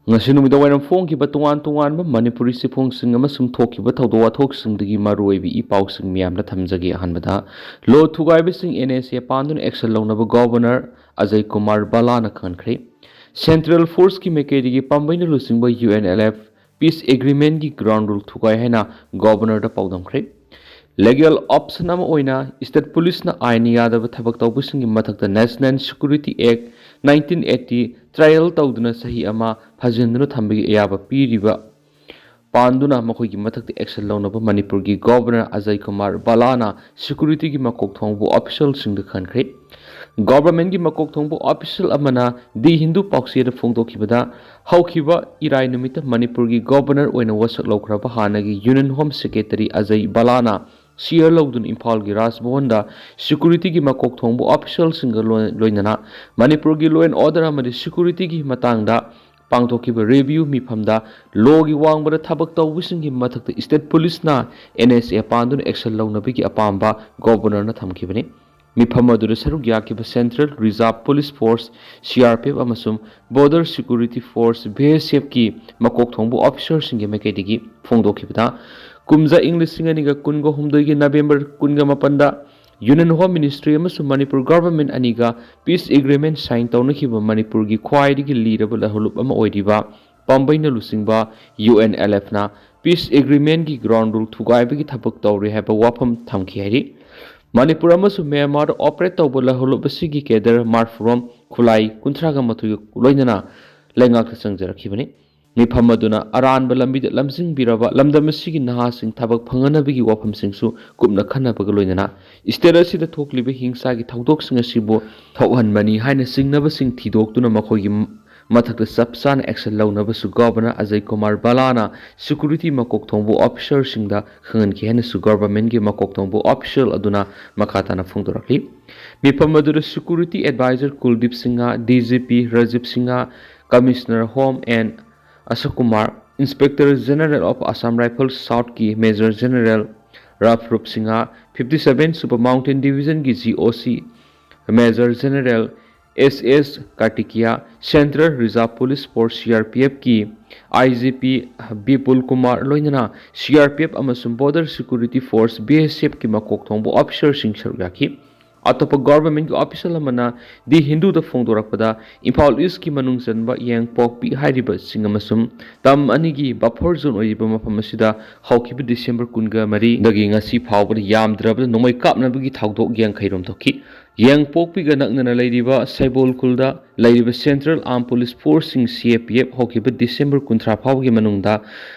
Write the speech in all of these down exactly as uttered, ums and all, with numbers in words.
ꯉꯁꯤ ꯅꯨꯃꯤꯗꯥꯡ ꯋꯥꯏꯔꯝ ꯐꯣꯡꯈꯤꯕ ꯇꯣꯉꯥꯟ ꯇꯣꯉꯥꯟꯕ ꯃꯅꯤꯄꯨꯔꯤ ꯆꯦꯐꯣꯡꯁꯤꯡ ꯑꯃꯁꯨꯡ ꯊꯣꯛꯈꯤꯕ ꯊꯧꯗꯣꯛ ꯋꯥꯊꯣꯛꯁꯤꯡꯗꯒꯤ ꯃꯔꯨꯑꯣꯏꯕ ꯏ ꯄꯥꯎꯁꯤꯡ ꯃꯤꯌꯥꯝꯗ ꯊꯝꯖꯒꯦ꯫ ꯑꯍꯥꯟꯕꯗ, ꯂꯣ ꯊꯨꯒꯥꯏꯕꯁꯤꯡ ꯑꯦꯟ ꯑꯦꯁ ꯑꯦ ꯄꯥꯟꯗꯨꯅ action ꯂꯧꯅꯕ ꯒꯣꯕꯔꯅꯔ ꯑꯖꯌ ꯀꯨꯃꯥꯔ ꯕꯂꯥꯅ ꯈꯪꯍꯟꯈ꯭ꯔꯦ꯫ ꯁꯦꯟꯇ꯭ꯔꯦꯜ ꯐꯣꯔꯁꯀꯤ ꯃꯥꯏꯀꯩꯗꯒꯤ ꯄꯥꯝꯕꯩꯅ ꯂꯨꯆꯤꯡꯕ U N L F peace agreementꯀꯤ ground rule ꯊꯨꯒꯥꯏ ꯍꯥꯏꯅ ꯒꯣꯕꯔꯅꯔꯗ ꯄꯥꯎꯗꯝꯈ꯭ꯔꯦ꯫ Legal option ꯑꯃ ꯑꯣꯏꯅ state policeꯅ ꯑꯥꯏꯟ ꯌꯥꯗꯕ ꯊꯕꯛ ꯇꯧꯕꯁꯤꯡꯒꯤ ꯃꯊꯛꯇ National Security Act nineteen eighty trial ꯇꯧꯗꯨꯅ ꯆꯍꯤ ꯑꯃ ꯐꯥꯖꯤꯟꯗꯨꯅ ꯊꯝꯕꯒꯤ ꯑꯌꯥꯕ ꯄꯤꯔꯤꯕ ꯄꯥꯟꯗꯨꯅ ꯃꯈꯣꯏꯒꯤ ꯃꯊꯛꯇ action ꯂꯧꯅꯕ ꯃꯅꯤꯄꯨꯔꯒꯤ ꯒꯣꯕꯔꯅꯔ ꯑꯖꯌ ꯀꯨꯃꯥꯔ ꯕꯂꯥꯅ securityꯒꯤ ꯃꯀꯣꯛ ꯊꯣꯡꯕ officialꯁꯤꯡꯗ ꯈꯟꯈ꯭ꯔꯦ꯫ Governmentꯀꯤ ꯃꯀꯣꯛ ꯊꯣꯡꯕ official ꯑꯃꯅ ꯗꯤ ꯍꯤꯟꯗꯨ ꯄꯥꯎꯆꯦꯗ ꯐꯣꯡꯗꯣꯛꯈꯤꯕꯗ, ꯍꯧꯈꯤꯕ ꯏꯔꯥꯏ ꯅꯨꯃꯤꯠꯇ ꯃꯅꯤꯄꯨꯔꯒꯤ ꯒꯣꯕꯔꯅꯔ ꯑꯣꯏꯅ ꯋꯥꯁꯛ ꯂꯧꯈ꯭ꯔꯕ ꯍꯥꯟꯅꯒꯤ Union Home Secretary Ajay ꯕꯂꯥꯅ chair ꯂꯧꯗꯨꯅ ꯏꯝꯐꯥꯜꯒꯤ ꯔꯥꯖ ꯚꯋꯟꯗ securityꯒꯤ ꯃꯀꯣꯛ ꯊꯣꯡꯕ officialꯁꯤꯡꯒ ꯂꯣꯏ-, ꯂꯣꯏꯅꯅ ꯃꯅꯤꯄꯨꯔꯒꯤ law and order ꯑꯃꯗꯤ securityꯒꯤ ꯃꯇꯥꯡꯗ ꯄꯥꯡꯊꯣꯛꯈꯤꯕ review ꯃꯤꯐꯝꯗ lawꯒꯤ ꯋꯥꯡꯃꯗ ꯊꯕꯛ ꯇꯧꯕꯁꯤꯡꯒꯤ ꯃꯊꯛꯇ state policeꯅ N S A ꯄꯥꯟꯗꯨꯅ action ꯂꯧꯅꯕꯒꯤ ꯑꯄꯥꯝꯕ ꯒꯣꯕꯔꯅꯔꯅ ꯊꯝꯈꯤꯕꯅꯤ꯫ ꯃꯤꯐꯝ ꯑꯗꯨꯗ ꯁꯔꯨꯛ ꯌꯥꯈꯤꯕ Central Reserve Police Force, C R P F, ꯑꯃꯁꯨꯡ Border Security Force, B S Fꯀꯤ ꯃꯀꯣꯛ ꯊꯣꯡꯕ officerꯁꯤꯡꯒꯤ ꯃꯥꯏꯀꯩꯗꯒꯤ ꯐꯣꯡꯗꯣꯛꯈꯤꯕꯗ, ꯀꯨꯝꯖꯥ ꯏꯪ ꯂꯤꯁꯤꯡ ꯑꯅꯤꯒ ꯀꯨꯟꯒ ꯍꯨꯝꯗꯣꯏꯒꯤ November ꯀꯨꯟꯒ ꯃꯥꯄꯟꯗ Union Home Ministry ꯑꯃꯁꯨꯡ ꯃꯅꯤꯄꯨꯔ government ꯑꯅꯤꯒ peace agreement sign ꯇꯧꯅꯈꯤꯕ ꯃꯅꯤꯄꯨꯔꯒꯤ ꯈ꯭ꯋꯥꯏꯗꯒꯤ ꯂꯤꯔꯕ ꯂꯍꯧꯂꯨꯞ ꯑꯃ ꯑꯣꯏꯔꯤꯕ ꯄꯥꯝꯕꯩꯅ ꯂꯨꯆꯤꯡꯕ U N L Fꯅ peace agreementꯀꯤ ground rule ꯊꯨꯒꯥꯏꯕꯒꯤ ꯊꯕꯛ ꯇꯧꯔꯤ ꯍꯥꯏꯕ ꯋꯥꯐꯝ ꯊꯝꯈꯤ ꯍꯥꯏꯔꯤ꯫ ꯃꯅꯤꯄꯨꯔ ꯑꯃꯁꯨꯡ ꯃ꯭ꯌꯥꯟꯃꯥꯔꯗ operate ꯇꯧꯕ ꯂꯍꯧꯂꯨꯞ ꯑꯁꯤꯒꯤ cadre ꯃꯥꯔꯐꯨꯔꯣꯝ ꯈꯨꯠꯂꯥꯏ ꯀꯨꯟꯊ꯭ꯔꯥꯒ ꯃꯥꯊꯣꯏꯒ ꯂꯣꯏꯅꯅ ꯂꯩꯉꯥꯛꯇ ꯆꯪꯖꯔꯛꯈꯤꯕꯅꯤ꯫ ꯃꯤꯐꯝ ꯑꯗꯨꯅ ꯑꯔꯥꯟꯕ ꯂꯝꯕꯤꯗ ꯂꯝꯖꯤꯡꯕꯤꯔꯕ ꯂꯝꯗꯝ ꯑꯁꯤꯒꯤ ꯅꯍꯥꯁꯤꯡ ꯊꯕꯛ ꯐꯪꯍꯟꯅꯕꯒꯤ ꯋꯥꯐꯝꯁꯤꯡꯁꯨ ꯀꯨꯞꯅ ꯈꯟꯅꯕꯒ ꯂꯣꯏꯅꯅ state ꯑꯁꯤꯗ ꯊꯣꯛꯂꯤꯕ ꯍꯤꯡꯁꯥꯒꯤ ꯊꯧꯗꯣꯛꯁꯤꯡ ꯑꯁꯤꯕꯨ ꯊꯣꯛꯍꯟꯕꯅꯤ ꯍꯥꯏꯅ ꯆꯤꯡꯅꯕꯁꯤꯡ ꯊꯤꯗꯣꯛꯇꯨꯅ ꯃꯈꯣꯏꯒꯤ ꯃꯊꯛꯇ ꯆꯞ ꯆꯥꯅ action ꯂꯧꯅꯕꯁꯨ governor Ajay Kumar ꯕꯂꯥꯅ security ꯃꯀꯣꯛ ꯊꯣꯡꯕ officerꯁꯤꯡꯗ ꯈꯪꯍꯟꯈꯤ ꯍꯥꯏꯅꯁꯨ governmentꯀꯤ ꯃꯀꯣꯛ ꯊꯣꯡꯕ official ꯑꯗꯨꯅ ꯃꯈꯥ ꯇꯥꯅ ꯐꯣꯡꯗꯣꯔꯛꯂꯤ꯫ ꯃꯤꯐꯝ ꯑꯗꯨꯗ security advisor ꯀꯨꯜꯗꯤꯞ Singh, D G P Rajiv Singh, Commissioner Home N Ashok Kumar, Inspector General of Assam Rifles Southꯀꯤ Major General ꯔꯥꯐꯔꯨꯞ Singh, fifty seven ꯁꯨꯕ Mountain Divisionꯒꯤ G O C Major General ꯑꯦꯁ ꯑꯦꯁ ꯀꯥꯔꯇꯤꯀꯤꯌꯥ, Central Reserve Police Force, C R P F ꯀꯤ I G P Bipul Kumar, ꯂꯣꯏꯅꯅ C R P F ꯑꯃꯁꯨꯡ Border Security Force, B S F ꯀꯤ ꯃꯀꯣꯛ ꯊꯣꯡꯕ officer ꯁꯤꯡ ꯁꯔꯨꯛ ꯌꯥꯈꯤ꯫ ꯑꯇꯣꯞꯄ government ꯀꯤ official ꯑꯃꯅ The Hindu the ꯐꯣꯡꯗꯣꯔꯛꯄꯗ, Imphal East ꯀꯤ ꯃꯅꯨꯡ ꯆꯟꯕ ꯌꯥꯏꯉꯪꯄꯣꯛꯄꯤ ꯍꯥꯏꯔꯤꯕꯁꯤꯡ ꯑꯃꯁꯨꯡ ꯇꯝ ꯑꯅꯤꯒꯤ buffer zone ꯑꯣꯏꯔꯤꯕ ꯃꯐꯝ ꯑꯁꯤꯗ ꯍꯧꯈꯤꯕ December ꯀꯨꯟꯒ ꯃꯔꯤꯗꯒꯤ ꯉꯁꯤ ꯐꯥꯎꯕꯗ ꯌꯥꯝꯗ꯭ꯔꯕꯗ ꯅꯣꯡꯃꯩ ꯀꯥꯞꯅꯕꯒꯤ ꯊꯧꯗꯣꯛ ꯌꯥꯡꯈꯩ ꯔꯣꯝ ꯊꯣꯛꯈꯤ꯫ ꯌꯥꯏꯉꯪꯄꯣꯛꯄꯤꯒ ꯅꯛꯅꯅ ꯂꯩꯔꯤꯕ ꯁꯩꯕꯣꯜ ꯈꯨꯜꯗ ꯂꯩꯔꯤꯕ Central Armed Police Force ꯁꯤꯡ, C A P F, ꯍꯧꯈꯤꯕ December ꯀꯨꯟꯊ꯭ꯔꯥ ꯐꯥꯎꯕꯒꯤ ꯃꯅꯨꯡꯗ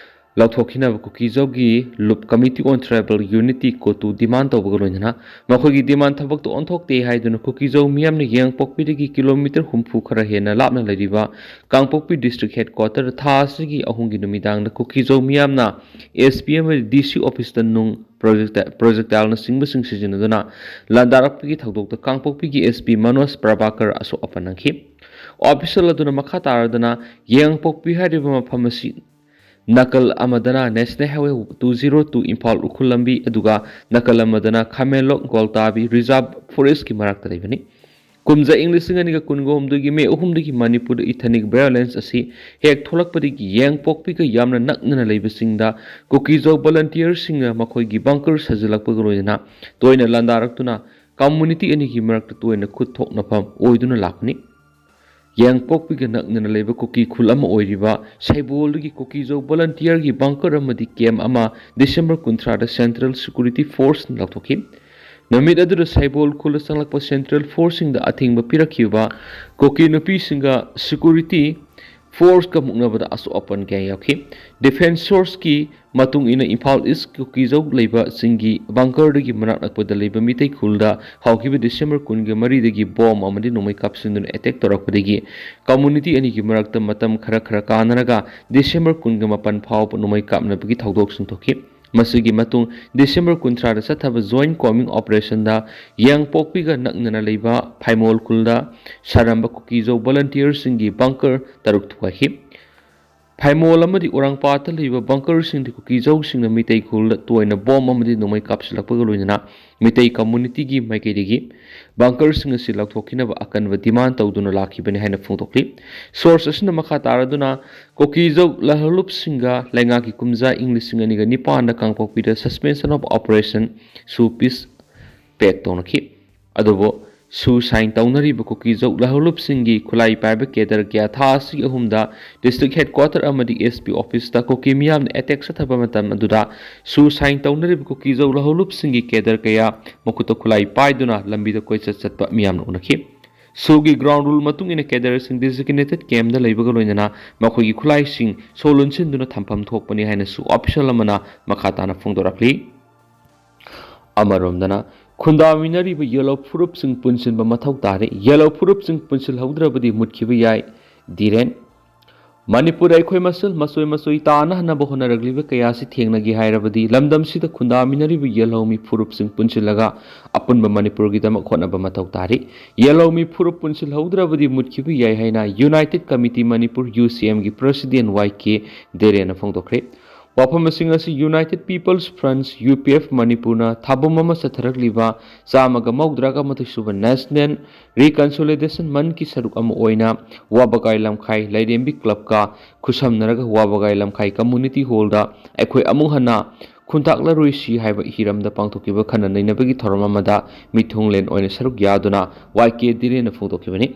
ꯂꯧꯊꯣꯛꯈꯤꯅꯕ ꯀꯨꯀꯤꯖꯧꯒꯤ ꯂꯨꯞ, Committee on Tribal Unity, ꯀꯣꯇꯨ demand ꯇꯧꯕꯒ ꯂꯣꯏꯅꯅ ꯃꯈꯣꯏꯒꯤ demand ꯊꯕꯛꯇ ꯑꯣꯟꯊꯣꯛꯇꯦ ꯍꯥꯏꯗꯨꯅ ꯀꯨꯀꯤꯖꯧ ꯃꯤꯌꯥꯝꯅ ꯌꯥꯏꯉꯪꯄꯣꯛꯄꯤꯗꯒꯤ kilometre ꯍꯨꯝꯐꯨ ꯈꯔ ꯍꯦꯟꯅ ꯂꯥꯞꯅ ꯂꯩꯔꯤꯕ ꯀꯥꯡꯄꯣꯛꯄꯤ District Headquarter ꯊꯥ ꯑꯁꯤꯒꯤ ꯑꯍꯨꯝꯒꯤ ꯅꯨꯃꯤꯗꯥꯡꯗ ꯀꯨꯀꯤꯖꯧ ꯃꯤꯌꯥꯝꯅ S P ꯑꯃꯗꯤ D C office ꯇ ꯅꯨꯡ, projectile, projectile ꯅꯆꯤꯡꯕꯁꯤꯡ ꯁꯤꯖꯤꯟꯅꯗꯨꯅ ꯂꯥꯟꯗꯥꯔꯛꯄꯒꯤ ꯊꯧꯗꯣꯛꯇ ꯀꯥꯡꯄꯣꯛꯄꯤꯒꯤ S P ꯃꯅꯣꯖ ꯄ꯭ꯔꯚꯥꯀꯔ ꯑꯁꯣꯛ ꯑꯄꯟ ꯅꯪꯈꯤ꯫ Official ꯑꯗꯨꯅ ꯃꯈꯥ ꯇꯥꯔꯗꯨꯅ ꯌꯥꯏꯉꯪꯄꯣꯛꯄꯤ ꯍꯥꯏꯔꯤꯕ ꯃꯐꯝ ꯑꯁꯤ ꯅꯥꯀꯜ ꯑꯃꯗꯅ National Highway two zero two Imphal Ukhrul ꯂꯝꯕꯤ, ꯑꯗꯨꯒ ꯅꯥꯀꯜ ꯑꯃꯗꯅ ꯈꯥꯃꯦꯟꯂꯣꯛ ꯒꯣꯜꯇꯥꯕꯤ Reserve Forest ꯀꯤ ꯃꯔꯛꯇ ꯂꯩꯕꯅꯤ꯫ ꯀꯨꯝꯖꯥ ꯏꯪ ꯂꯤꯁꯤꯡ ꯑꯅꯤꯒ ꯀꯨꯟꯒ ꯍꯨꯝꯗꯣꯏꯒꯤ May ꯑꯍꯨꯝꯗꯒꯤ ꯃꯅꯤꯄꯨꯔꯗ ethnic violence ꯑꯁꯤ ꯍꯦꯛ ꯊꯣꯛꯂꯛꯄꯗꯒꯤ ꯌꯥꯏꯉꯪꯄꯣꯛꯄꯤꯒ ꯌꯥꯝꯅ ꯅꯛꯅꯅ ꯂꯩꯕꯁꯤꯡꯗ ꯀꯨꯀꯤꯖꯧ volunteer ꯁꯤꯡꯅ ꯃꯈꯣꯏꯒꯤ bunker ꯁꯥꯖꯤꯜꯂꯛꯄꯒ ꯂꯣꯏꯅꯅ ꯇꯣꯏꯅ ꯂꯥꯟꯗꯥꯔꯛꯇꯨꯅ community ꯑꯅꯤꯒꯤ ꯃꯔꯛꯇ ꯇꯣꯏꯅ ꯈꯨꯠ ꯊꯣꯛꯅꯐꯝ ꯑꯣꯏꯗꯨꯅ ꯂꯥꯛꯄꯅꯤ꯫ ꯌꯥꯏꯉꯪꯄꯣꯛꯄꯤꯒ ꯅꯛꯅꯅ ꯂꯩꯕ ꯀꯨꯀꯤ ꯈꯨꯜ ꯑꯃ ꯑꯣꯏꯔꯤꯕ ꯁꯩꯕꯣꯜꯗꯒꯤ ꯀꯨꯀꯤꯖꯧ volunteer ꯒꯤ bunker ꯑꯃꯗꯤ camp ꯑꯃ December ꯀꯨꯟꯊ꯭ꯔꯥꯗ Central Security Force ꯅ ꯂꯧꯊꯣꯛꯈꯤ꯫ ꯅꯨꯃꯤꯠ ꯑꯗꯨꯗ ꯁꯩꯕꯣꯜ ꯈꯨꯜꯗ ꯆꯪꯂꯛꯄ Central Force ꯁꯤꯡꯗ ꯑꯊꯤꯡꯕ ꯄꯤꯔꯛꯈꯤꯕ ꯀꯨꯀꯤ ꯅꯨꯄꯤꯁꯤꯡꯒ Security Force ꯀ ꯃꯨꯛꯅꯕꯗ ꯑꯁꯣꯛ ꯑꯄꯟ ꯀꯌꯥ ꯌꯥꯎꯈꯤ꯫ Defence Source ꯀꯤ ꯃꯇꯨꯡ ꯏꯟꯅ, ꯏꯝꯐꯥꯜ East ꯀꯨꯀꯤꯖꯧ ꯂꯩꯕ ꯆꯤꯡꯒꯤ bunker ꯗꯒꯤ ꯃꯅꯥꯛ ꯅꯛꯄꯗ ꯂꯩꯕ ꯃꯤꯇꯩ ꯈꯨꯜꯗ ꯍꯧꯈꯤꯕ December ꯀꯨꯟꯒ ꯃꯔꯤꯗꯒꯤ bomb ꯑꯃꯗꯤ ꯅꯣꯡꯃꯩ ꯀꯥꯞꯁꯤꯟꯗꯨꯅ attack ꯇꯧꯔꯛꯄꯗꯒꯤ community ꯑꯅꯤꯒꯤ ꯃꯔꯛꯇ ꯃꯇꯝ ꯈꯔ ꯈꯔ ꯀꯥꯟꯅꯔꯒ December ꯀꯨꯟꯒ ꯃꯥꯄꯟ ꯐꯥꯎꯕ ꯅꯣꯡꯃꯩ ꯀꯥꯞꯅꯕꯒꯤ ꯊꯧꯗꯣꯛꯁꯤꯡ ꯊꯣꯛꯈꯤ꯫ ꯃꯁꯤꯒꯤ ꯃꯇꯨꯡ December ꯀꯨꯟꯊ꯭ꯔꯥꯗ ꯆꯠꯊꯕ joint combing operation ꯗ ꯌꯥꯏꯉꯪꯄꯣꯛꯄꯤꯒ ꯅꯛꯅꯅ ꯂꯩꯕ ꯐꯥꯏꯃꯣꯜ ꯈꯨꯜꯗ ꯁꯥꯔꯝꯕ ꯀꯨꯀꯤꯖꯧ volunteer ꯁꯤꯡꯒꯤ bunker ꯇꯔꯨꯛ ꯊꯨꯒꯥꯏꯈꯤ꯫ ꯍꯥꯏꯃꯣꯜ ꯑꯃꯗꯤ ꯎꯔꯥꯡꯄꯥꯠꯇ ꯂꯩꯕ ꯕꯪꯀꯔꯁꯤꯡꯗ ꯀꯨꯀꯤꯖꯧꯁꯤꯡꯅ ꯃꯤꯇꯩ ꯈꯨꯜꯗ ꯇꯣꯏꯅ ꯕꯣꯝ ꯑꯃꯗꯤ ꯅꯣꯡꯃꯩ ꯀꯥꯞꯁꯤꯜꯂꯛꯄꯒ ꯂꯣꯏꯅꯅ ꯃꯤꯇꯩ ꯀꯝꯃꯨꯅꯤꯇꯤꯒꯤ ꯃꯥꯏꯀꯩꯗꯒꯤ ꯕꯪꯀꯔꯁꯤꯡ ꯑꯁꯤ ꯂꯧꯊꯣꯛꯈꯤꯅꯕ ꯑꯀꯟꯕ ꯗꯤꯃꯥꯟ ꯇꯧꯗꯨꯅ ꯂꯥꯛꯈꯤꯕꯅꯤ ꯍꯥꯏꯅ ꯐꯣꯡꯗꯣꯛꯂꯤ꯫ ꯁꯣꯔꯁ ꯑꯁꯤꯅ ꯃꯈꯥ ꯇꯥꯔꯗꯨꯅ ꯀꯨꯀꯤꯖꯧ ꯂꯥꯜꯍꯧꯂꯨꯞꯁꯤꯡꯒ ꯂꯩꯉꯥꯛꯀꯤ ꯀꯨꯝꯖꯥ ꯏꯪ ꯂꯤꯁꯤꯡ ꯑꯅꯤꯒ ꯅꯤꯄꯥꯟꯗ ꯀꯥꯡꯄꯣꯛꯄꯤꯗ suspension of operation ꯁꯨ ꯄꯤꯁ ꯄꯦꯛ ꯇꯧꯅꯈꯤ꯫ ꯑꯗꯨꯕꯨ ꯁꯨ ꯁꯥꯏꯟ ꯇꯧꯅꯔꯤꯕ ꯀꯨꯀꯤꯖꯧ ꯂꯥꯜꯍꯧꯂꯨꯞꯁꯤꯡꯒꯤ ꯈꯨꯠꯂꯥꯏ ꯄꯥꯏꯕ ꯀꯦꯗꯔ ꯀꯌꯥ ꯊꯥ ꯑꯁꯤꯒꯤ ꯑꯍꯨꯝꯗ ꯗꯤꯁꯇ꯭ꯔꯤꯛ ꯍꯦꯗꯀ꯭ꯋꯥꯇꯔ ꯑꯃꯗꯤ ꯑꯦꯁ ꯄꯤ ꯑꯣꯐꯤꯁꯇ ꯀꯨꯀꯤ ꯃꯤꯌꯥꯝꯅ ꯑꯦꯇꯦꯛ ꯆꯠꯊꯕ ꯃꯇꯝ ꯑꯗꯨꯗ ꯁꯨ ꯁꯥꯏꯟ ꯇꯧꯅꯔꯤꯕ ꯀꯨꯀꯤꯖꯧ ꯂꯥꯜꯍꯧꯂꯨꯞꯁꯤꯡꯒꯤ ꯀꯦꯗꯔ ꯀꯌꯥ ꯃꯈꯨꯠꯇ ꯈꯨꯠꯂꯥꯏ ꯄꯥꯏꯗꯨꯅ ꯂꯝꯕꯤꯗ ꯀꯣꯏꯆꯠ ꯆꯠꯄ ꯃꯤꯌꯥꯝꯅ ꯎꯅꯈꯤ꯫ ꯁꯨꯒꯤ ꯒ꯭ꯔꯥꯎꯟ ꯔꯨꯜ ꯃꯇꯨꯡ ꯏꯟꯅ ꯀꯦꯗꯔꯁꯤꯡ ꯗꯤꯖꯤꯒꯅꯦꯇꯦꯗ ꯀꯦꯝꯗ ꯂꯩꯕꯒ ꯂꯣꯏꯅꯅ ꯃꯈꯣꯏꯒꯤ ꯈꯨꯠꯂꯥꯏꯁꯤꯡ ꯁꯣ ꯂꯣꯟꯁꯤꯟꯗꯨꯅ ꯊꯝꯐꯝ ꯊꯣꯛꯄꯅꯤ ꯍꯥꯏꯅꯁꯨ ꯑꯣꯐꯤꯁꯤꯌꯦꯜ ꯑꯃꯅ ꯃꯈꯥ ꯇꯥꯅ ꯐꯣꯡꯗꯣꯔꯛꯂꯤ꯫ ꯑꯃꯔꯣꯝꯗꯅ ꯈꯨꯟꯗꯥꯃꯤꯟꯅꯔꯤꯕ ꯌꯦꯜꯍꯧ ꯐꯨꯔꯨꯞꯁꯤꯡ ꯄꯨꯟꯁꯤꯟꯕ ꯃꯊꯧ ꯇꯥꯔꯦ꯫ ꯌꯦꯜꯍꯧ ꯐꯨꯔꯨꯞꯁꯤꯡ ꯄꯨꯟꯁꯤꯜꯍꯧꯗ꯭ꯔꯕꯗꯤ ꯃꯨꯠꯈꯤꯕ ꯌꯥꯏ꯫ ꯙꯤꯔꯦꯟ꯫ ꯃꯅꯤꯄꯨꯔꯗ ꯑꯩꯈꯣꯏ ꯃꯁꯦꯜ ꯃꯆꯣꯏ ꯃꯆꯣꯏ ꯇꯥꯅꯍꯟꯅꯕ ꯍꯣꯠꯅꯔꯛꯂꯤꯕ ꯀꯌꯥ ꯑꯁꯤ ꯊꯦꯡꯅꯒꯦ ꯍꯥꯏꯔꯕꯗꯤ ꯂꯝꯗꯝꯁꯤꯗ ꯈꯨꯟꯗꯥꯃꯤꯟꯅꯔꯤꯕ ꯌꯦꯜꯍꯧꯃꯤ ꯐꯨꯔꯨꯞꯁꯤꯡ ꯄꯨꯟꯁꯤꯜꯂꯒ ꯑꯄꯨꯟꯕ ꯃꯅꯤꯄꯨꯔꯒꯤꯗꯃꯛ ꯍꯣꯠꯅꯕ ꯃꯊꯧ ꯇꯥꯔꯤ꯫ ꯌꯦꯜꯍꯧꯃꯤ ꯐꯨꯔꯨꯞ ꯄꯨꯟꯁꯤꯜꯍꯧꯗ꯭ꯔꯕꯗꯤ ꯃꯨꯠꯈꯤꯕ ꯌꯥꯏ ꯍꯥꯏꯅ ꯌꯨꯅꯥꯏꯇꯦꯗ ꯀꯃꯤꯇꯤ ꯃꯅꯤꯄꯨꯔ, ꯌꯨ ꯁꯤ ꯑꯦꯝꯒꯤ ꯄ꯭ꯔꯁꯤꯗꯦꯟ ꯋꯥꯏ ꯀꯦ ꯙꯤꯔꯦꯟꯅ ꯐꯣꯡꯗꯣꯛꯈ꯭ꯔꯦ꯫ ꯋꯥꯐꯝꯁꯤꯡ ꯑꯁꯤ United People's Front, U P F, ꯃꯅꯤꯄꯨꯔꯅ ꯊꯥꯕꯨꯝ ꯑꯃ ꯆꯠꯊꯔꯛꯂꯤꯕ ꯆꯥꯝꯃꯒ ꯃꯧꯗ꯭ꯔꯥꯒ ꯃꯥꯊꯣꯏ ꯁꯨꯕ ꯅꯦꯁꯅꯦꯜ ꯔꯤꯀꯟꯁꯣꯂꯤꯗꯦꯁꯟ ꯃꯟꯊꯀꯤ ꯁꯔꯨꯛ ꯑꯃ ꯑꯣꯏꯅ ꯋꯥꯕꯒꯥꯏ ꯂꯝꯈꯥꯏ ꯂꯥꯏꯔꯦꯝꯕꯤ ꯀ꯭ꯂꯕꯀ ꯈꯨꯠꯁꯝꯅꯔꯒ ꯋꯥꯕꯒꯥꯏ ꯂꯝꯈꯥꯏ ꯀꯝꯃꯨꯅꯤꯇꯤ ꯍꯣꯜꯗ ꯑꯩꯈꯣꯏ ꯑꯃꯨꯛ ꯍꯟꯅ ꯈꯨꯟꯇꯥꯛꯂꯔꯣꯏꯁꯤ ꯍꯥꯏꯕ ꯍꯤꯔꯝꯗ ꯄꯥꯡꯊꯣꯛꯈꯤꯕ ꯈꯟꯅ ꯅꯩꯅꯕꯒꯤ ꯊꯧꯔꯝ ꯑꯃꯗ ꯃꯤꯊꯨꯡꯂꯦꯟ ꯑꯣꯏꯅ ꯁꯔꯨꯛ ꯌꯥꯗꯨꯅ ꯋꯥꯏ ꯀꯦ ꯙꯤꯔꯦꯟꯅ ꯐꯣꯡꯗꯣꯛꯈꯤꯕꯅꯤ꯫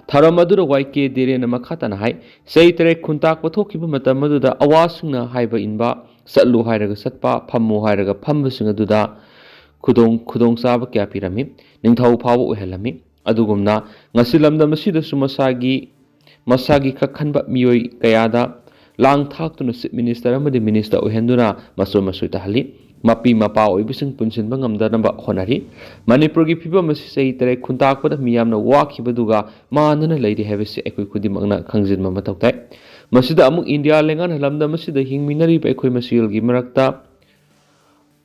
ꯊꯧꯔꯝ ꯑꯗꯨꯗ ꯋꯥꯏ ꯀꯦ ꯙꯤꯔꯦꯟꯅ ꯃꯈꯥ ꯇꯥꯅ ꯍꯥꯏ, ꯆꯍꯤ ꯇꯔꯦꯠ ꯈꯨꯟꯇꯥꯛꯄ ꯊꯣꯛꯈꯤꯕ ꯃꯇꯝ ꯑꯗꯨꯗ ꯑꯋꯥꯁꯤꯡꯅ ꯍꯥꯏꯕ ꯏꯟꯕ, ꯆꯠꯂꯨ ꯍꯥꯏꯔꯒ ꯆꯠꯄ, ꯐꯝꯃꯨ ꯍꯥꯏꯔꯒ ꯐꯝꯕꯁꯤꯡ ꯑꯗꯨꯗ ꯈꯨꯗꯣꯡ ꯈꯨꯗꯣꯡꯆꯥꯕ ꯀꯌꯥ ꯄꯤꯔꯝꯃꯤ, ꯅꯤꯡꯊꯧ ꯐꯥꯎꯕ ꯑꯣꯏꯍꯜꯂꯝꯃꯤ꯫ ꯑꯗꯨꯒꯨꯝꯅ ꯉꯁꯤ ꯂꯝꯗꯝ ꯑꯁꯤꯗꯁꯨ ꯃꯁꯥꯒꯤ ꯃꯁꯥꯒꯤ ꯈꯛ ꯈꯟꯕ ꯃꯤꯑꯣꯏ ꯀꯌꯥꯗ ꯂꯥꯡ ꯊꯥꯛꯇꯨꯅ ꯆꯤꯐ ꯃꯤꯅꯤꯁꯇꯔ ꯑꯃꯗꯤ ꯃꯤꯅꯤꯁꯇꯔ ꯑꯣꯏꯍꯟꯗꯨꯅ ꯃꯆꯣꯏ ꯃꯆꯣꯏ ꯇꯥꯍꯜꯂꯤ꯫ ꯃꯄꯤ ꯃꯄꯥ ꯑꯣꯏꯕꯁꯤꯡ ꯄꯨꯟꯁꯤꯟꯕ ꯉꯝꯗꯅꯕ ꯍꯣꯠꯅꯔꯤ꯫ ꯃꯅꯤꯄꯨꯔꯒꯤ ꯐꯤꯕꯝ ꯑꯁꯤ ꯆꯍꯤ ꯇꯔꯦꯠ ꯈꯨꯟꯇꯥꯛꯄꯗ ꯃꯤꯌꯥꯝꯅ ꯋꯥꯈꯤꯕꯗꯨꯒ ꯃꯥꯟꯅꯅ ꯂꯩꯔꯤ ꯍꯥꯏꯕꯁꯤ ꯑꯩꯈꯣꯏ ꯈꯨꯗꯤꯡꯃꯛꯅ ꯈꯪꯖꯤꯟꯕ ꯃꯊꯧ ꯇꯥꯏ꯫ ꯃꯁꯤꯗ ꯑꯃꯨꯛ ꯏꯟꯗꯤꯌꯥ ꯂꯩꯉꯥꯛꯅ ꯂꯝꯗꯝ ꯑꯁꯤꯗ ꯍꯤꯡꯃꯤꯟꯅꯔꯤꯕ ꯑꯩꯈꯣꯏ ꯃꯁꯦꯜꯒꯤ ꯃꯔꯛꯇ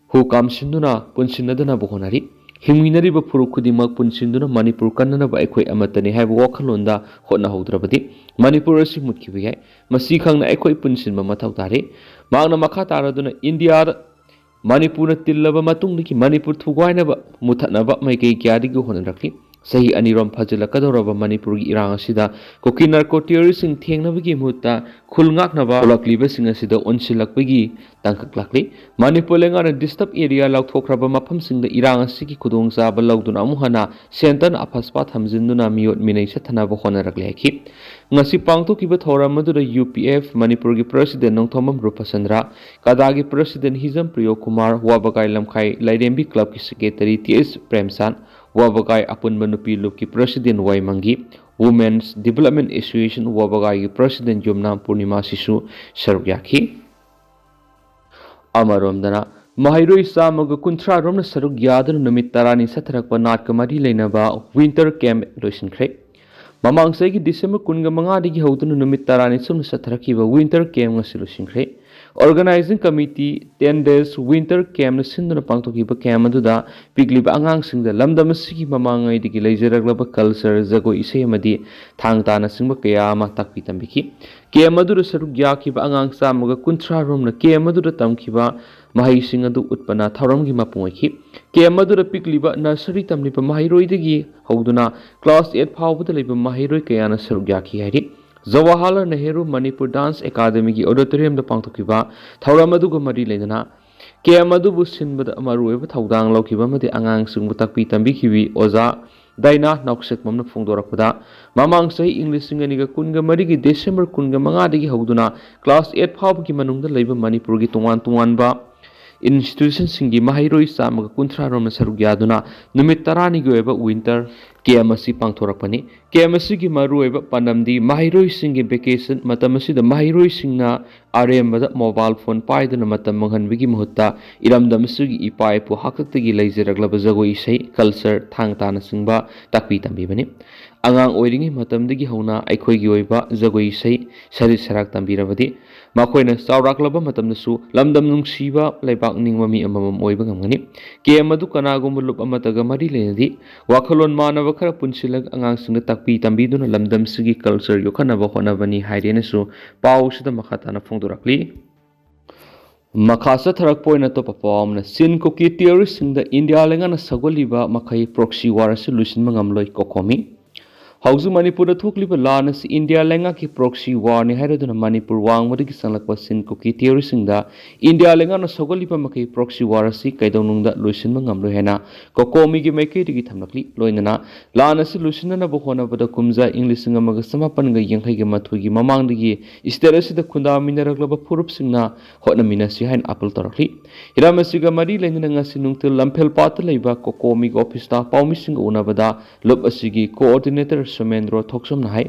ꯍꯨ ꯀꯥꯝꯁꯤꯟꯗꯨꯅ ꯄꯨꯟꯁꯤꯟꯅꯗꯅꯕ ꯍꯣꯠꯅꯔꯤ꯫ ꯍꯤꯡꯃꯤꯟꯅꯔꯤꯕ ꯐꯨꯔꯨꯞ ꯈꯨꯗꯤꯡꯃꯛ ꯄꯨꯟꯁꯤꯟꯗꯨꯅ ꯃꯅꯤꯄꯨꯔ ꯀꯟꯅꯅꯕ ꯑꯩꯈꯣꯏ ꯑꯃꯠꯇꯅꯤ ꯍꯥꯏꯕ ꯋꯥꯈꯜꯂꯣꯟꯗ ꯍꯣꯠꯅꯍꯧꯗ꯭ꯔꯕꯗꯤ ꯃꯅꯤꯄꯨꯔ ꯑꯁꯤ ꯃꯨꯠꯈꯤꯕ ꯌꯥꯏ꯫ ꯃꯁꯤ ꯈꯪꯅ ꯑꯩꯈꯣꯏ ꯄꯨꯟꯁꯤꯟꯕ ꯃꯊꯧ ꯇꯥꯔꯤ꯫ ꯃꯍꯥꯛꯅ ꯃꯈꯥ ꯇꯥꯔꯗꯨꯅ ꯏꯟꯗꯤꯌꯥꯗ ꯃꯅꯤꯄꯨꯔꯅ ꯇꯤꯜꯂꯕ ꯃꯇꯨꯡꯗꯒꯤ ꯃꯅꯤꯄꯨꯔ ꯊꯨꯒꯥꯏꯅꯕ, ꯃꯨꯊꯠꯅꯕ ꯃꯥꯏꯀꯩ ꯀꯌꯥꯗꯒꯤ ꯍꯣꯠꯅꯔꯛꯂꯤ꯫ ꯆꯍꯤ ꯑꯅꯤꯔꯣꯝ ꯐꯥꯖꯤꯜꯂꯛꯀꯗꯧꯔꯕ ꯃꯅꯤꯄꯨꯔꯒꯤ ꯏꯔꯥꯡ ꯑꯁꯤꯗ ꯀꯨꯀꯤ ꯅꯥꯔꯀꯣ ꯇꯦꯔꯣꯔꯤꯁꯁꯤꯡ ꯊꯦꯡꯅꯕꯒꯤ ꯃꯍꯨꯠꯇ ꯈꯨꯜ ꯉꯥꯛꯅꯕ ꯊꯣꯛꯂꯛꯂꯤꯕꯁꯤꯡ ꯑꯁꯤꯗ ꯑꯣꯟꯁꯤꯜꯂꯛꯄꯒꯤ ꯇꯥꯡꯀꯛ ꯂꯥꯛꯂꯤ꯫ ꯃꯅꯤꯄꯨꯔ ꯂꯩꯉꯥꯛꯅ ꯗꯤꯁꯇꯔꯕ ꯑꯦꯔꯤꯌꯥ ꯂꯥꯎꯊꯣꯛꯈ꯭ꯔꯕ ꯃꯐꯝꯁꯤꯡꯗ ꯏꯔꯥꯡ ꯑꯁꯤꯒꯤ ꯈꯨꯗꯣꯡꯆꯥꯕ ꯂꯧꯗꯨꯅ ꯑꯃꯨꯛ ꯍꯟꯅ ꯁꯦꯟꯇꯔꯅ ꯑꯐꯁꯄꯥ ꯊꯝꯖꯤꯟꯗꯨꯅ ꯃꯤꯑꯣꯠ ꯃꯤꯅꯩ ꯆꯠꯊꯅꯕ ꯍꯣꯠꯅꯔꯛꯂꯦ ꯍꯥꯏꯈꯤ꯫ ꯉꯁꯤ ꯄꯥꯡꯊꯣꯛꯈꯤꯕ ꯊꯧꯔꯝ ꯑꯗꯨꯗ ꯌꯨ ꯄꯤ ꯑꯦꯐ ꯃꯅꯤꯄꯨꯔꯒꯤ ꯄ꯭ꯔꯁꯤꯗꯦꯟ ꯅꯣꯡꯊꯣꯝꯕꯝ ꯔꯨꯄꯆꯟꯗ꯭ꯔ, ꯀꯗꯥꯒꯤ ꯄ꯭ꯔꯁꯤꯗꯦꯟ ꯍꯤꯖꯝ ꯄ꯭ꯔꯤꯌꯣ ꯀꯨꯃꯥꯔ, ꯋꯥꯕꯒꯥꯏ ꯂꯝꯈꯥꯏ ꯂꯥꯏꯔꯦꯝꯕꯤ ꯀ꯭ꯂꯕꯀꯤ ꯁꯦꯀ꯭ꯔꯦꯇꯔꯤ ꯇꯤ ꯑꯦꯁ ꯄ꯭ꯔꯦꯝꯆꯥꯟ, ꯋꯥꯕꯒꯥꯏ ꯑꯄꯨꯟꯕ ꯅꯨꯄꯤ ꯂꯨꯞꯀꯤ ꯄ꯭ꯔꯁꯤꯗꯦꯟ ꯋꯥꯏ ꯃꯪꯒꯤ, ꯋꯨꯃꯦꯟꯁ ꯗꯤꯕꯂꯞꯃꯦꯟ ꯑꯦꯁꯣꯁꯤꯌꯦꯁꯟ ꯋꯥꯕꯒꯥꯏꯒꯤ ꯄ꯭ꯔꯁꯤꯗꯦꯟ ꯌꯨꯝꯅꯥꯝ ꯄꯨꯔꯅꯤꯃꯥ ꯁꯤꯁꯨ ꯁꯔꯨꯛ ꯌꯥꯈꯤ꯫ ꯑꯃꯔꯣꯝꯗꯅ, ꯃꯍꯩꯔꯣꯏ ꯆꯥꯝꯃꯒ ꯀꯨꯟꯊ꯭ꯔꯥ ꯔꯣꯝꯅ ꯁꯔꯨꯛ ꯌꯥꯗꯨꯅ ꯅꯨꯃꯤꯠ ꯇꯔꯥꯅꯤ ꯆꯠꯊꯔꯛꯄ ꯅꯥꯠꯀ ꯃꯔꯤ ꯂꯩꯅꯕ ꯋꯤꯟꯇꯔ ꯀꯦꯝꯞ ꯂꯣꯏꯁꯤꯟꯈ꯭ꯔꯦ꯫ ꯃꯃꯥꯡ ꯆꯍꯤꯒꯤ ꯗꯤꯁꯦꯝꯕꯔ ꯀꯨꯟꯒ ꯃꯉꯥꯗꯒꯤ ꯍꯧꯗꯨꯅ ꯅꯨꯃꯤꯠ ꯇꯔꯥꯅꯤ ꯆꯨꯞꯅ ꯆꯠꯊꯔꯛꯈꯤꯕ ꯋꯤꯟꯇꯔ ꯀꯦꯝꯞ ꯉꯁꯤ ꯂꯣꯏꯁꯤꯟꯈ꯭ꯔꯦ꯫ Organising committee ten days winter ꯀꯦꯝꯞꯅ ꯁꯤꯟꯗꯨꯅ ꯄꯥꯡꯊꯣꯛꯈꯤꯕ ꯀꯦꯝꯞ ꯑꯗꯨꯗ ꯄꯤꯛꯂꯤꯕ ꯑꯉꯥꯡꯁꯤꯡꯗ ꯂꯝꯗꯝ ꯑꯁꯤꯒꯤ ꯃꯃꯥꯡꯉꯩꯗꯒꯤ ꯂꯩꯖꯔꯛꯂꯕ ꯀꯜꯆꯔ, ꯖꯒꯣꯏ ꯏꯁꯩ ꯑꯃꯗꯤ ꯊꯥꯡ ꯇꯥꯅꯆꯤꯡꯕ ꯀꯌꯥ ꯑꯃ ꯇꯥꯛꯄꯤ ꯇꯝꯕꯤꯈꯤ꯫ ꯀꯦꯝꯞ ꯑꯗꯨꯗ ꯁꯔꯨꯛ ꯌꯥꯈꯤꯕ ꯑꯉꯥꯡ ꯆꯥꯝꯃꯒ ꯀꯨꯟꯊ꯭ꯔꯥ ꯔꯣꯝꯅ ꯀꯦꯝꯞ ꯑꯗꯨꯗ ꯇꯝꯈꯤꯕ ꯃꯍꯩꯁꯤꯡ ꯑꯗꯨ ꯎꯠꯄꯅ ꯊꯧꯔꯝꯒꯤ ꯃꯄꯨꯡ ꯑꯣꯏꯈꯤ꯫ ꯀꯦꯝꯞ ꯑꯗꯨꯗ ꯄꯤꯛꯂꯤꯕ ꯅꯔꯁꯔꯤ ꯇꯝꯂꯤꯕ ꯃꯍꯩꯔꯣꯏꯗꯒꯤ ꯍꯧꯗꯨꯅ ꯀ꯭ꯂꯥꯁ ꯑꯦꯠ ꯐꯥꯎꯕꯗ ꯂꯩꯕ ꯃꯍꯩꯔꯣꯏ ꯀꯌꯥꯅ ꯁꯔꯨꯛ ꯌꯥꯈꯤ ꯍꯥꯏꯔꯤ꯫ ꯖꯋꯥꯍꯔꯂꯥꯜ ꯅꯦꯍꯔꯨ ꯃꯅꯤꯄꯨꯔ ꯗꯥꯟꯁ ꯑꯦꯀꯥꯗꯃꯤꯒꯤ ꯑꯣꯗꯤꯇꯣꯔꯤꯌꯝꯗ ꯄꯥꯡꯊꯣꯛꯈꯤꯕ ꯊꯧꯔꯝ ꯑꯗꯨꯒ ꯃꯔꯤ ꯂꯩꯅꯅ ꯀꯦꯝꯞ ꯑꯗꯨꯕꯨ ꯁꯤꯟꯕꯗ ꯃꯔꯨꯑꯣꯏꯕ ꯊꯧꯗꯥꯡ ꯂꯧꯈꯤꯕ ꯑꯃꯗꯤ ꯑꯉꯥꯡꯁꯤꯡꯕꯨ ꯇꯥꯛꯄꯤ ꯇꯝꯕꯤꯈꯤꯕꯤ ꯑꯣꯖꯥ ꯗꯥꯏꯅꯥ ꯅꯥꯎꯁꯦꯛꯄꯝꯅ ꯐꯣꯡꯗꯣꯔꯛꯄꯗ, ꯃꯃꯥꯡ ꯆꯍꯤ ꯏꯪ ꯂꯤꯁꯤꯡ ꯑꯅꯤꯒ ꯀꯨꯟꯒ ꯃꯔꯤꯒꯤ ꯗꯤꯁꯦꯝꯕꯔ ꯀꯨꯟꯒ ꯃꯉꯥꯗꯒꯤ ꯍꯧꯗꯨꯅ ꯀ꯭ꯂꯥꯁ ꯑꯦꯠ ꯐꯥꯎꯕꯒꯤ ꯃꯅꯨꯡꯗ ꯂꯩꯕ ꯃꯅꯤꯄꯨꯔꯒꯤ ꯇꯣꯉꯥꯟ ꯇꯣꯉꯥꯟꯕ ꯏꯟꯁꯇꯤꯇ꯭ꯌꯨꯁꯟꯁꯤꯡꯒꯤ ꯃꯍꯩꯔꯣꯏ ꯆꯥꯝꯃꯒ ꯀꯨꯟꯊ꯭ꯔꯥ ꯔꯣꯝꯅ ꯁꯔꯨꯛ ꯌꯥꯗꯨꯅ ꯅꯨꯃꯤꯠ ꯇꯔꯥꯅꯤꯒꯤ ꯑꯣꯏꯕ ꯋꯤꯟꯇꯔ ꯀꯦꯝꯞ ꯑꯁꯤ ꯄꯥꯡꯊꯣꯔꯛꯄꯅꯤ꯫ ꯀꯦꯝꯞ ꯑꯁꯤꯒꯤ ꯃꯔꯨꯑꯣꯏꯕ ꯄꯥꯟꯗꯝꯗꯤ ꯃꯍꯩꯔꯣꯏꯁꯤꯡꯒꯤ ꯚꯦꯀꯦꯁꯟ ꯃꯇꯝ ꯑꯁꯤꯗ ꯃꯍꯩꯔꯣꯏꯁꯤꯡꯅ ꯑꯔꯦꯝꯕꯗ ꯃꯣꯕꯥꯏꯜ ꯐꯣꯟ ꯄꯥꯏꯗꯨꯅ ꯃꯇꯝ ꯃꯥꯡꯍꯟꯕꯒꯤ ꯃꯍꯨꯠꯇ ꯏꯔꯝꯗꯝ ꯑꯁꯤꯒꯤ ꯏꯄꯥ ꯏꯄꯨ ꯍꯥꯛꯇꯛꯇꯒꯤ ꯂꯩꯖꯔꯛꯂꯕ ꯖꯒꯣꯏ ꯏꯁꯩ, ꯀꯜꯆꯔ, ꯊꯥꯡ ꯇꯥꯅꯆꯤꯡꯕ ꯇꯥꯛꯄꯤ ꯇꯝꯕꯤꯕꯅꯤ꯫ ꯑꯉꯥꯡ ꯑꯣꯏꯔꯤꯉꯩ ꯃꯇꯝꯗꯒꯤ ꯍꯧꯅ ꯑꯩꯈꯣꯏꯒꯤ ꯑꯣꯏꯕ ꯖꯒꯣꯏ ꯏꯁꯩ, ꯁꯔꯤꯠ ꯁꯔꯥꯛ ꯇꯝꯕꯤꯔꯕꯗꯤ ꯃꯈꯣꯏꯅ ꯆꯥꯎꯔꯛꯂꯕ ꯃꯇꯝꯗꯁꯨ ꯂꯝꯗꯝ ꯅꯨꯡꯁꯤꯕ, ꯂꯩꯕꯥꯛ ꯅꯤꯡꯕ ꯃꯤ ꯑꯃꯃꯝ ꯑꯣꯏꯕ ꯉꯝꯒꯅꯤ꯫ ꯀꯦꯝ ꯑꯗꯨ ꯀꯅꯥꯒꯨꯝꯕ ꯂꯨꯞ ꯑꯃꯠꯇꯒ ꯃꯔꯤ ꯂꯩꯅꯗꯦ꯫ ꯋꯥꯈꯜꯂꯣꯟ ꯃꯥꯟꯅꯕ ꯈꯔ ꯄꯨꯟꯁꯤꯜꯂꯒ ꯑꯉꯥꯡꯁꯤꯡꯗ ꯇꯥꯛꯄꯤ ꯇꯝꯕꯤꯗꯨꯅ ꯂꯝꯗꯝꯁꯤꯒꯤ culture ꯌꯣꯛꯈꯠꯅꯕ ꯍꯣꯠꯅꯕꯅꯤ ꯍꯥꯏꯔꯦꯅꯁꯨ ꯄꯥꯎꯁꯤꯗ ꯃꯈꯥ ꯇꯥꯅ ꯐꯣꯡꯗꯣꯔꯛꯂꯤ꯫ ꯃꯈꯥ ꯆꯠꯊꯔꯛꯄ ꯑꯣꯏꯅ ꯑꯇꯣꯞꯄ ꯄꯥꯎ ꯑꯃꯅ, ꯆꯤꯟ ꯀꯨꯀꯤ terroristꯁꯤꯡꯗ ꯏꯟꯗꯤꯌꯥ ꯂꯩꯉꯥꯛꯅ ꯁꯧꯒꯠꯂꯤꯕ ꯃꯈꯩ proxy war ꯑꯁꯤ ꯂꯣꯏꯁꯤꯟꯕ ꯉꯝꯂꯣꯏ, ꯀꯣꯀꯣꯃꯤ꯫ ꯍꯧꯖꯤꯛ ꯃꯅꯤꯄꯨꯔꯗ ꯊꯣꯛꯂꯤꯕ ꯂꯥꯟ ꯑꯁꯤ ꯏꯟꯗꯤꯌꯥ ꯂꯩꯉꯥꯛꯀꯤ proxy warꯅꯤ ꯍꯥꯏꯔꯗꯨꯅ ꯃꯅꯤꯄꯨꯔ ꯋꯥꯡꯃꯗꯒꯤ ꯆꯪꯂꯛꯄ ꯆꯤꯟ ꯀꯨꯀꯤ terroristꯁꯤꯡꯗ ꯏꯟꯗꯤꯌꯥ ꯂꯩꯉꯥꯛꯅ ꯁꯧꯒꯠꯂꯤꯕ ꯃꯈꯩ proxy war ꯑꯁꯤ ꯀꯩꯗꯧꯅꯨꯡꯗ ꯂꯣꯏꯁꯤꯟꯕ ꯉꯝꯂꯣꯏ ꯍꯥꯏꯅ ꯀꯣꯀꯣꯃꯤꯒꯤ ꯃꯥꯏꯀꯩꯗꯒꯤ ꯊꯝꯂꯛꯂꯤ꯫ ꯂꯣꯏꯅꯅ ꯂꯥꯟ ꯑꯁꯤ ꯂꯣꯏꯁꯤꯟꯅꯅꯕ ꯍꯣꯠꯅꯕꯗ ꯀꯨꯝꯖꯥ ꯏꯪ ꯂꯤꯁꯤꯡ ꯑꯃꯒ ꯆꯃꯥꯄꯟꯒ ꯌꯥꯡꯈꯩꯒ ꯃꯥꯊꯣꯏꯒꯤ ꯃꯃꯥꯡꯗꯒꯤ state ꯑꯁꯤꯗ ꯈꯨꯟꯗꯥꯃꯤꯟꯅꯔꯛꯂꯕ ꯐꯨꯔꯨꯞꯁꯤꯡꯅ ꯍꯣꯠꯅꯃꯤꯟꯅꯁꯤ ꯍꯥꯏꯅ appeal ꯇꯧꯔꯛꯂꯤ꯫ ꯍꯤꯔꯝ ꯑꯁꯤꯒ ꯃꯔꯤ ꯂꯩꯅꯅ ꯉꯁꯤ ꯅꯨꯡꯊꯤꯜ ꯂꯝꯐꯦꯜ ꯄꯥꯠꯇ ꯂꯩꯕ ꯀꯣꯀꯣꯃꯤꯒꯤ officeꯇ ꯄꯥꯎꯃꯤꯁꯤꯡꯒ ꯎꯅꯕꯗ ꯂꯨꯞ ꯑꯁꯤꯒꯤ coordinator ꯁꯣꯃꯦꯟꯗ꯭ꯔꯣ ꯊꯣꯛꯆꯣꯝꯅ ꯍꯥꯏ,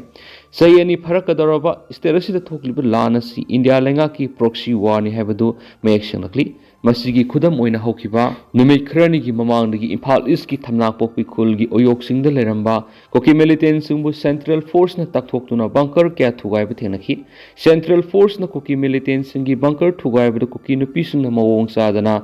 ꯆꯍꯤ ꯑꯅꯤ ꯐꯥꯔꯛꯀꯗꯧꯔꯕ state ꯑꯁꯤꯗ ꯊꯣꯛꯂꯤꯕ ꯂꯥꯟ ꯑꯁꯤ ꯏꯟꯗꯤꯌꯥ ꯂꯩꯉꯥꯛꯀꯤ proxy warꯅꯤ ꯍꯥꯏꯕꯗꯨ ꯃꯌꯦꯛ ꯁꯦꯡꯂꯛꯂꯤ꯫ ꯃꯁꯤꯒꯤ ꯈꯨꯗꯝ ꯑꯣꯏꯅ ꯍꯧꯈꯤꯕ ꯅꯨꯃꯤꯠ ꯈꯔꯅꯤꯒꯤ ꯃꯃꯥꯡꯗꯒꯤ ꯏꯝꯐꯥꯜ Eastꯀꯤ ꯊꯝꯅꯥꯄꯣꯛꯄꯤ ꯈꯨꯜꯒꯤ ꯑꯣꯌꯣꯛꯁꯤꯡꯗ ꯂꯩꯔꯝꯕ ꯀꯨꯀꯤ militantꯁꯤꯡꯕꯨ central forceꯅ ꯇꯛꯊꯣꯛꯇꯨꯅ bunker ꯀꯌꯥ ꯊꯨꯒꯥꯏꯕ ꯊꯦꯡꯅꯈꯤ꯫ Central forceꯅ ꯀꯨꯀꯤ militantꯁꯤꯡꯒꯤ bunker ꯊꯨꯒꯥꯏꯕꯗ ꯀꯨꯀꯤ ꯅꯨꯄꯤꯁꯤꯡꯅ ꯃꯑꯣꯡ ꯆꯥꯗꯅ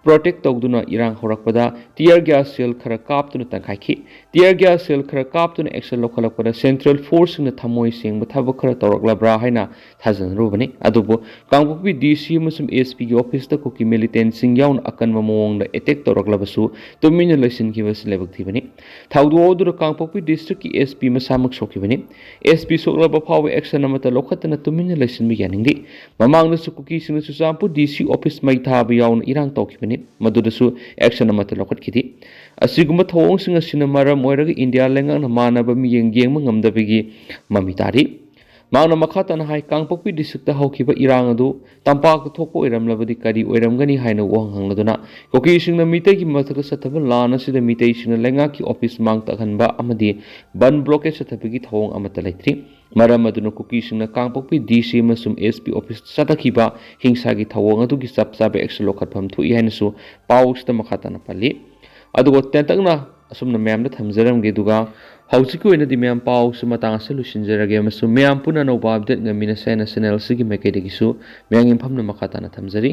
protect ꯇꯧꯗꯨꯅ ꯏꯔꯥꯡ ꯍꯧꯔꯛꯄꯗ tear gas shell ꯈꯔ ꯀꯥꯞꯇꯨꯅ ꯇꯪꯈꯥꯏꯈꯤ꯫ Tear gas shell ꯈꯔ ꯀꯥꯞꯇꯨꯅ action ꯂꯧꯈꯠꯂꯛꯄꯗ central forceꯁꯤꯡꯅ ꯊꯃꯣꯏ ꯁꯦꯡꯕ ꯊꯕꯛ ꯈꯔ ꯇꯧꯔꯛꯂꯕ꯭ꯔꯥ ꯍꯥꯏꯅ ꯊꯥꯖꯅꯔꯨꯕꯅꯤ꯫ ꯑꯗꯨꯕꯨ ꯀꯥꯡꯄꯣꯛꯄꯤ DC ꯑꯃꯁꯨꯡ SPꯒꯤ officeꯇ ꯀꯨꯀꯤ militantꯁꯤꯡ ꯌꯥꯎꯅ ꯑꯀꯟꯕ ꯃꯑꯣꯡꯗ attack ꯇꯧꯔꯛꯂꯕꯁꯨ ꯇꯨꯃꯤꯟꯅ ꯂꯩꯁꯤꯟꯈꯤꯕꯁꯤ ꯂꯥꯏꯕꯛ ꯊꯤꯕꯅꯤ꯫ ꯊꯧꯗꯣꯛ ꯑꯗꯨꯗ ꯀꯥꯡꯄꯣꯛꯄꯤ districtꯀꯤ SP ꯃꯁꯥꯃꯛ ꯁꯣꯛꯈꯤꯕꯅꯤ꯫ SP ꯁꯣꯛꯂꯕ ꯐꯥꯎꯕ action ꯑꯃꯠꯇ ꯂꯧꯈꯠꯇꯅ ꯇꯨꯃꯤꯟꯅ ꯂꯩꯁꯤꯟꯕ ꯌꯥꯅꯤꯡꯗꯦ꯫ ꯃꯃꯥꯡꯗꯁꯨ ꯀꯨꯀꯤꯁꯤꯡꯅ ꯆꯨꯔꯆꯥꯟꯄꯨꯔ DC office ꯃꯩ ꯊꯥꯕ ꯌꯥꯎꯅ ꯏꯔꯥꯡ ꯇꯧꯈꯤꯕꯅꯤ꯫ ꯃꯗꯨꯗꯁꯨ action ꯑꯃꯠꯇ ꯂꯧꯈꯠꯈꯤꯗꯦ꯫ ꯑꯁꯤꯒꯨꯝꯕ ꯊꯧꯑꯣꯡꯁꯤꯡ ꯑꯁꯤꯅ ꯃꯔꯝ ꯑꯣꯏꯔꯒ ꯏꯟꯗꯤꯌꯥ ꯂꯩꯉꯥꯛꯅ ꯃꯥꯟꯅꯕ ꯃꯤꯠꯌꯦꯡ ꯌꯦꯡꯕ ꯉꯝꯗꯕꯒꯤ ꯃꯃꯤ ꯇꯥꯔꯤ꯫ ꯃꯍꯥꯛꯅ ꯃꯈꯥ ꯇꯥꯅ ꯍꯥꯏ, ꯀꯥꯡꯄꯣꯛꯄꯤ districtꯇ ꯍꯧꯈꯤꯕ ꯏꯔꯥꯡ ꯑꯗꯨ ꯇꯝꯄꯥꯛꯇ ꯊꯣꯛꯄ ꯑꯣꯏꯔꯝꯂꯕꯗꯤ ꯀꯔꯤ ꯑꯣꯏꯔꯝꯒꯅꯤ ꯍꯥꯏꯅ ꯋꯥꯍꯪ ꯍꯪꯂꯗꯨꯅ, ꯀꯨꯀꯤꯁꯤꯡꯅ ꯃꯤꯇꯩꯒꯤ ꯃꯊꯛꯇ ꯆꯠꯊꯕ ꯂꯥꯟ ꯑꯁꯤꯗ ꯃꯤꯇꯩꯁꯤꯡꯅ ꯂꯩꯉꯥꯛꯀꯤ office ꯃꯥꯡ ꯇꯥꯛꯍꯟꯕ ꯑꯃꯗꯤ ꯕꯟ blockade ꯆꯠꯊꯕꯒꯤ ꯊꯧꯑꯣꯡ ꯑꯃꯠꯇ ꯂꯩꯇ꯭ꯔꯤ꯫ ꯃꯔꯝ ꯑꯗꯨꯅ ꯀꯨꯀꯤꯁꯤꯡꯅ ꯀꯥꯡꯄꯣꯛꯄꯤ DC ꯑꯃꯁꯨꯡ SP office ꯆꯠꯊꯈꯤꯕ ꯍꯤꯡꯁꯥꯒꯤ ꯊꯧꯑꯣꯡ ꯑꯗꯨꯒꯤ ꯆꯞ ꯆꯥꯕ action ꯂꯧꯈꯠꯐꯝ ꯊꯣꯛꯏ ꯍꯥꯏꯅꯁꯨ ꯄꯥꯎꯁꯤꯗ ꯃꯈꯥ ꯇꯥꯅ ꯄꯜꯂꯤ꯫ ꯑꯗꯨꯒ ꯇꯦꯟꯇꯛꯅ ꯑꯁꯨꯝꯅ ꯃꯌꯥꯝꯗ ꯊꯝꯖꯔꯝꯒꯦ꯫ ꯑꯗꯨꯒ ꯍꯧꯖꯤꯛꯀꯤ ꯑꯣꯏꯅꯗꯤ ꯃꯌꯥꯝ ꯄꯥꯎꯁꯨ ꯃꯇꯥꯡ ꯑꯁꯤꯗ ꯂꯣꯏꯁꯤꯟꯖꯔꯒꯦ ꯑꯃꯁꯨꯡ ꯃꯌꯥꯝ ꯄꯨꯟꯅ ꯑꯅꯧꯕ update ꯉꯥꯏꯃꯤꯟꯅꯁꯦ ꯍꯥꯏꯅ channel ꯑꯁꯤꯒꯤ ꯃꯥꯏꯀꯩꯗꯒꯤꯁꯨ ꯃꯌꯥꯝꯒꯤ ꯃꯐꯝꯗ ꯃꯈꯥ ꯇꯥꯅ ꯊꯝꯖꯔꯤ꯫